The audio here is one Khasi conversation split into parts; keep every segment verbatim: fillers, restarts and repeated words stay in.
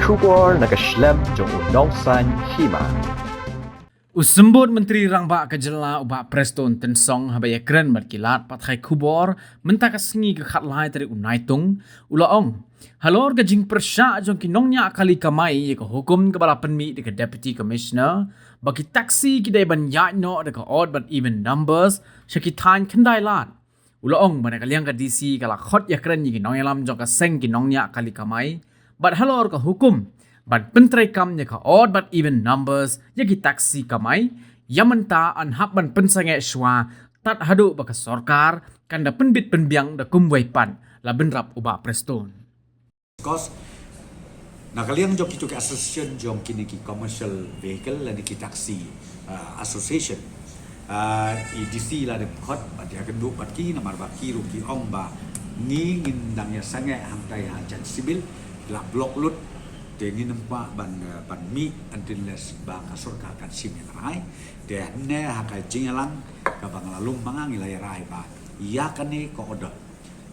Khubor na ka shlem jong u Nongsaiñ Hima. U Symbud Myntri Rangbah ka jylla u Bah Prestone Tynsong haba ïakren bad ki lad pathai khubor mynta ka sngi ka khatlai tarik u Naitung, u la ong halor ka jingpyrshah jong ki nongñiah kali kamai ïa ka hukum kaba la pynmih da ka Deputy Commissioner ba ki taxi ki dei ban ïaid noh da ka odd bad even numbers sha ki thaiñ khyndai lad. U la ong ba na ka liang ka D C ka la khot ïakren ïa ki nongïalam jong ka seng ki nongñiah kali kamai bad halor ka hukum ban pyntreikam ïa ka odd bad even numbers ïa ki taxi kamai. Ïa mynta yn hap ban pynsangeh shuwa tad haduh ba ka sorkar kan da pynbit pynbiang da kumwei pat, la bynrap u Bah Prestone. Because na ka liang jong kitu ki association jong kine ki commercial vehicle lane ki taxi, uh, association, uh, i D C la dep khot bad ïakynduh bad ki namar ba ki ruh ki ong ba ngi ngin dang ïasangeh hangtai ha jan civil, la block lut. Te ngin ym kwah ban, uh, ban mih until unless ba ka sorkar kan shim ïa ka rai. Te hynne ha ka jingïalang kaba nga la lum ma nga ngi la ïa rai ba ïa kane ka order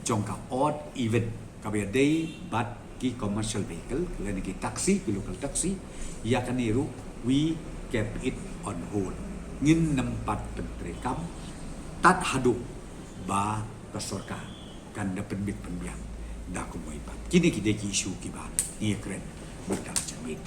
jong ka odd even kaba ïadei bad ki commercial vehicle lane ki taxi, ki local taxi, ïa kane ruh we kept it on hold. Ngin nym pat pyntreikam tad haduh ba ka sorkar kan da pynbit pynbiang da kumwei pat. Kine ki dei ki issue kiba ngi ïakren mynta ka janmiet.